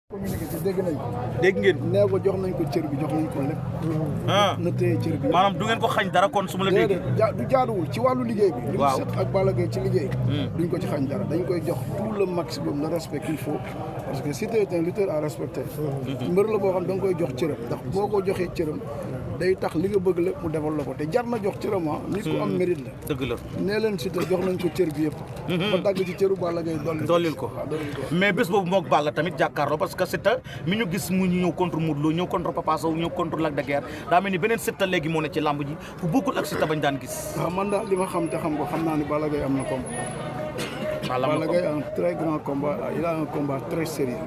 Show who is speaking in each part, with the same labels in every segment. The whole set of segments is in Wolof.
Speaker 1: communiqué ci dégg nañ ko.
Speaker 2: dégg ngeen
Speaker 1: nee ko jox nañ ko cër bi jox nañ ko lépp. na téye cër bi.
Speaker 2: maanaam du ngeen ko xañ dara kon su ma la déggee.
Speaker 1: du jaaduwul ci wàllu liggéey bi. li mu
Speaker 2: waaw
Speaker 1: set ak Balla Gaye ci liggéey. duñ ko ci xañ dara dañ koy jox tout le maximum de respect qu'il faut parce que Siteu est un lutteur à respecter. mbër la boo xam da nga koy jox cëram ndax boo ko joxee cëram day tax li nga bëgg lépp mu defal la ko te jar na jox cëram nit ku am mérite la.
Speaker 2: dëgg la
Speaker 1: nee leen Siteu jox nañ ko cër bi yëpp. ba dagg ci cëru Balla Gaye
Speaker 2: dollil ko mais bés boobu moog Balla tamit jàkkaarloo parce que Siteu mi ñu gis mu ñëw contre Modou Lo ñëw contre Papa Sow ñëw contre Lac de Guiers daa mel ni beneen Siteu léegi moo ne ci làmb ji bu bokkul ak Siteu bañ daan gis.
Speaker 1: waaw man daal li ma xam te xam ko xam naa ni Balla Gaye am na combat. Balla Gaye a un très grand combat il a un combat très sérieux.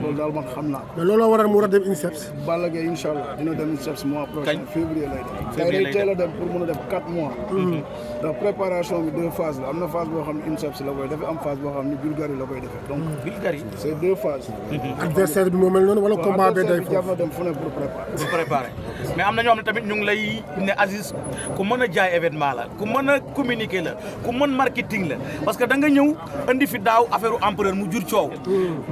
Speaker 1: loolu daal man xam naa.
Speaker 3: mais looloo waral mu war a dem INSEPS.
Speaker 1: Balla Gaye incha allah dina dem INSEPS mois prochain. février lay dem.
Speaker 2: février lay
Speaker 1: teel a dem pour mën a def 4 mois. ndax préparation bi 2 phases la am na phase boo xam ne INSEPS la koy defee am phase boo xam ne Bulgarie la koy defee. donc
Speaker 2: Bulgarie
Speaker 1: c'est 2 phases.
Speaker 3: adversaire bi moo mel noonu wala combat bee day foofu
Speaker 1: jar na dem fu ne pour préparer.
Speaker 2: mais am na ñoo xam ne tamit ñu ngi lay ne Aziz ku mën a jaay événement la ku mën a communiquer la ku mën marketing la parce que da nga ñëw andi fi daaw affaire empereur mu jur coow.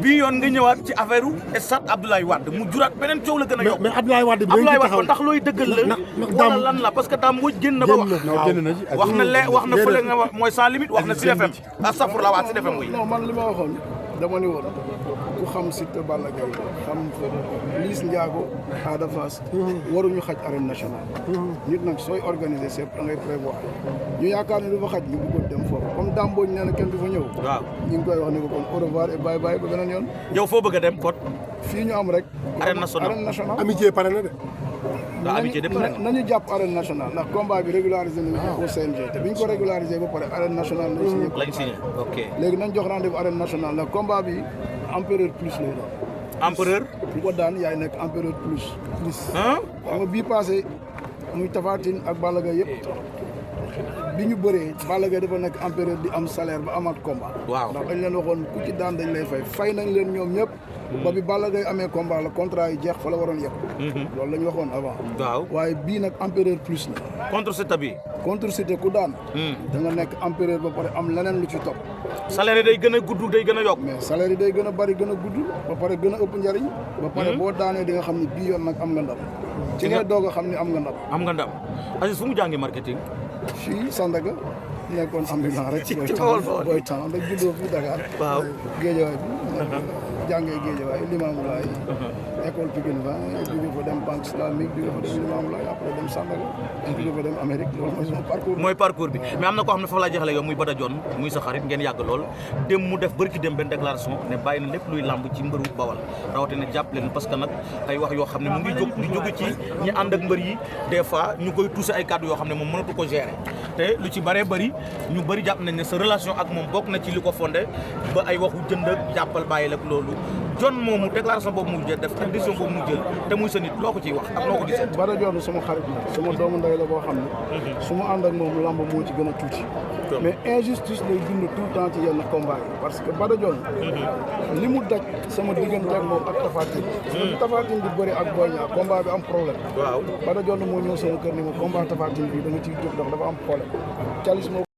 Speaker 2: bii yoon nga ñëwaat ci affaire stade Abdoulaye Wade mu juraat beneen coow la gën a yokk.
Speaker 3: mais Abdoulaye Wade
Speaker 2: ndax looy dëggal la wala lan la parce que daam moo génn na ba wax wax na fële nga wax mooy sans limite wax na Sud FM astafurlah waa Sud FM mooy.
Speaker 1: non man li ma waxoon dama ni woon ku xam Siteu Balla Gaye xam Liss Ndiago Ada Fass waruñu xaj arène nationale. nit nag sooy organiser c'est da ngay prévoir ñu yaakaar ne du fa xaj ñu bëggoon dem foofu comme Dame Mbodj nee na kenn du fa ñëw.
Speaker 2: waaw
Speaker 1: ñu ngi koy wax ni ko kon au revoir et bye bye ba beneen yoon.
Speaker 2: yow foo bëgg a dem kon.
Speaker 1: fii ñu am rek.
Speaker 2: arène nationale
Speaker 3: amitié pare na de.
Speaker 2: waaw amitié de pare na
Speaker 1: nañu jàpp arène nationale ndax combat bi régularisé nañu ko au CNG te bi ñu ko régularisé ba pare arène nationale
Speaker 2: lañ signé ok
Speaker 1: léegi nañ jox rendez-vous arène nationale ndax combat bi empereur plus lay doon.
Speaker 2: empereur.
Speaker 1: ku ko daan yaay nekk empereur plus. xam nga bii passé muy Tapha Tine ak Balla Gaye yëpp bi ñu bëree Balla Gaye dafa nekk empereur di am salaire ba amaat combat.
Speaker 2: waaw
Speaker 1: ndax dañ leen waxoon ku ci daan dañ lay fay nañ leen ñoom ñëpp. ba bi Balla Gaye amee combat la contrat yi jeex fa la waroon yëpp. loolu la ñu waxoon avant.
Speaker 2: waaw
Speaker 1: waaye bii nag empereur plus la.
Speaker 2: contre Siteu bi.
Speaker 1: contre Siteu ku daan. da nga nekk empereur ba pare am leneen lu ci topp.
Speaker 2: salaire yi day gën a gudd day gën a yokk.
Speaker 1: mais salaire yi day gën a bari gën a gudd ba pare gën a ëpp njariñ. ba pare boo daanee di nga xam ne bii yoon nag am nga ndam. ci ngay doog a xam ne am nga ndam.
Speaker 2: am nga ndam Aziz fu mu jàngee marketing.
Speaker 1: fii Sandaga nekkoon ambulant rek.
Speaker 2: ci
Speaker 1: booy temps rek juddoo fii Dakar.
Speaker 2: waaw
Speaker 1: Géejawaay bi. jàngee Géejawaay Limamoulaye. école Pikine va jóge fa dem banque islamique jóge fa dem Limamoulaye après dem Sandaga. jóge fa dem Amérique loolu mooy sama parcours.
Speaker 2: mooy parcours bi mais am na koo xam ne foofu laa jeexalee yow muy Bada Dione muy sa xarit ngeen yàgg lool dem mu def bari ki dem benn déclaration ne bàyyi na lépp luy làmb ci mbëru Bawal rawatina jàpp leen parce que nag ay wax yoo xam ne mu ngi jóge ci ñi ànd ak mbër yi des fois ñu koy touché ay kàddu yoo xam ne moom mënatu ko gérer te lu ci bëree bëri ñu bëri jàpp nañ ne sa relation ak moom bokk na ci li ko fondé ba ay waxu jënd ak jàppal bàyyi la loolu Dione moomu déclaration boobu mu jël def ak décision boobu mu jël te muy sa nit loo ko ciy wax ak loo ko gisee.
Speaker 1: Bada Dione sama xarit la sama doomu ndey la boo xam ne su ma ànd ak moom lamb moo ci gën a tuuti mais injustice lay dund tout le temps ci yenn combat yi parce que Bada Dione li mu daj sama diggante ak moom ak Tapha Tine Tapha Tine di bëri ak Boy Niang combat bi am problème waaw Bada Dione moo ñëw sama kër ni ma combat Tapha Tine bi da nga ciy jóg ndax dafa am problème